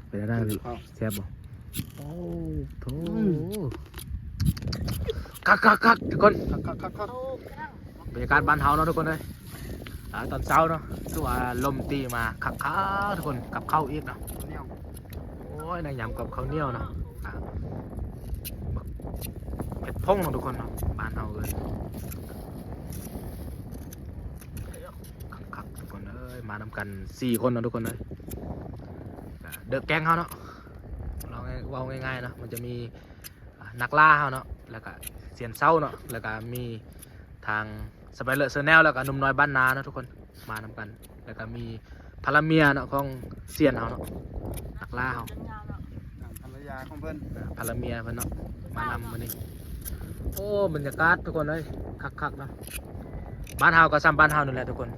ເປັນໄດ້ ແຊບບໍ່? ໂອ້ໂຫ ຄັກໆໆ ທຸກຄົນ ຄັກໆໆໆ ບັນຍາກາດບ້ານເຮົາເນາະທຸກຄົນເອີຍ. ອ່າ ຕອນເຊົ້າເນາະ ຄືວ່າລົມຕີມາຄັກໆ ທຸກຄົນ ກັບເຂົ້າອີກເນາະ. ໂອ້ຍ ນາງຍຳກັບເຂົ້າໜຽວເນາະ ອ່າ ເຜັດຜົງເນາະທຸກຄົນເນາະ ບ້ານເຮົາເອີ້ນ ຄັກໆ ທຸກຄົນເອີຍ. ມານຳກັນສີ່ຄົນເນາະທຸກຄົນເອີຍ ເດີະແກ໊ງເຮົາເນາະ. ເວົ້າງ່າຍໆເນາະ ມັນຈະມີ ອ່າ ນັກລ່າເຮົາເນາະ ແລ້ວກະຊຽນເຊົາເນາະ ແລ້ວກະມີທາງ Spider Channel ແລ້ວກະໜຸ່ມນ້ອຍບ້ານນາເນາະທຸກຄົນ ມານຳກັນ ແລ້ວກະມີພະລະເມຍເນາະ ຂອງຊຽນເຮົາເນາະ ນັກລ່າເຮົາ ອ່າ ພັນລະຍາຂອງເພິ່ນ ອ່າ ພັນລະເມຍເພິ່ນເນາະ ມານຳມື້ນີ້. ໂອ້ ບັນຍາກາດທຸກຄົນເອີຍ ຄັກໆເນາະ. ບ້ານເຮົາກໍສ່ຳບ້ານເຮົານີ້ແຫຼະທຸກຄົນ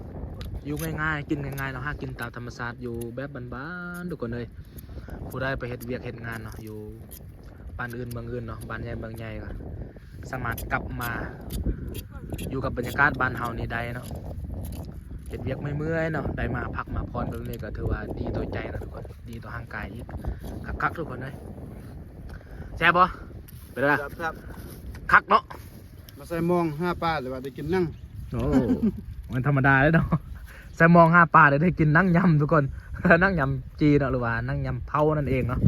ຢູ່ງ່າຍໆ ກິນງ່າຍໆເນາະ ຫາກິນຕາມທຳມະຊາດ ຢູ່ແບບບ້ານໆ ທຸກຄົນເອີຍ. ຜູ້ໃດໄປເຮັດວຽກເຮັດງານເນາະ ຢູ່ບ້ານອື່ນເມືອງອື່ນເນາະ ບ້ານໃຫຍ່ເມືອງໃຫຍ່ ກໍສາມາດກັບມາຢູ່ກັບບັນຍາກາດບ້ານເຮົານີ້ໄດ້ເນາະ ເຮັດວຽກເມື່ອຍໆເນາະ ໄດ້ມາພັກມາຜ່ອນແບບນີ້ ກໍຖືວ່າດີຕໍ່ໃຈເນາະທຸກຄົນ ດີຕໍ່ຮ່າງກາຍອີກ. ຄັກໆ ທຸກຄົນເອີຍ ແຊບບໍ່? ເປັນໄດ? ແຊບໆ ຄັກເນາະ. ມາໃສ່ມອງຫາປາ ຫຼືວ່າໄດ້ກິນໜັງ. ໂອ້ ມັນທຳມະດາເດ້ເນາະ ໃສ່ມອງຫາປາ ໄດ້ ໄດ້ກິນໜັງຍຳທຸກຄົນ ໜັງຍຳຈີເນາະ ຫຼືວ່າໜັງຍຳເຜົານັ້ນເອງເນາະ.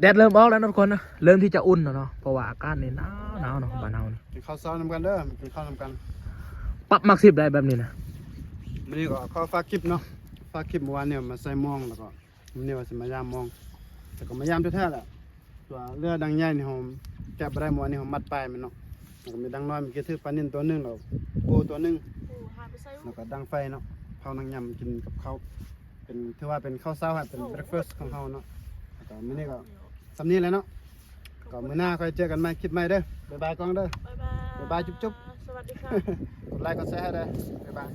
ແດດເລີ່ມອອກແລ້ວເນາະທຸກຄົນເນາະ ເລີ່ມທີ່ຈະອຸ່ນແລ້ວເນາະ ເພາະວ່າອາກາດນີ້ໜາວໆເນາະ ບ້ານເຮົານີ້. ກິນເຂົ້າເຊົ້ານຳກັນເດີ ກິນເຂົ້ານຳກັນ. ປັບໝາກສິບໄດ້ແບບນີ້ນະ. ມື້ນີ້ກໍຂໍຝາກຄລິບເນາະ ຝາກຄລິບ ເມື່ອວານນີ້ມາໃສ່ມອງ ແລ້ວກໍ ມື້ນີ້ວ່າຊິມາຢາມມອງ ແຕ່ກໍມາຢາມແທ້ໆແຫຼະ. ຕົວເຫຼືອດັງໃຫຍ່ນີ້ເຮົາແກະບໍ່ໄດ້ ເມື່ອວານນີ້ເຮົາມັດປາຍມັນເນາະ. ແລ້ວກໍມີດັງນ້ອຍ ເມື່ອກີ້ຖືກປານິນຕົວໜຶ່ງ ແລ້ວກໍປູຕົວໜຶ່ງ ແລ້ວກໍດັງໄຟເນາະ ເຜົາໜັງຍຳກິນກັບເຂົ້າ ເປັນ ຖືວ່າເປັນເຂົ້າເຊົ້າ ເປັນ breakfast ຂອງເຮົາເນາະ. ແລ້ວກໍມື້ນີ້ກໍສ່ຳນີ້ແຫຼະເນາະ ກໍມື້ໜ້າຄ່ອຍເຈີກັນໃໝ່ ຄລິບໃໝ່ເດີ. ບາຍບາຍກ້ອງເດີ ບາຍບາຍ ບາຍບາຍ ຈຸບໆ ສະຫວັດດີຄ່ະ ກົດໄລກົດແຊໃຫ້ເດີ ບາຍບາຍ.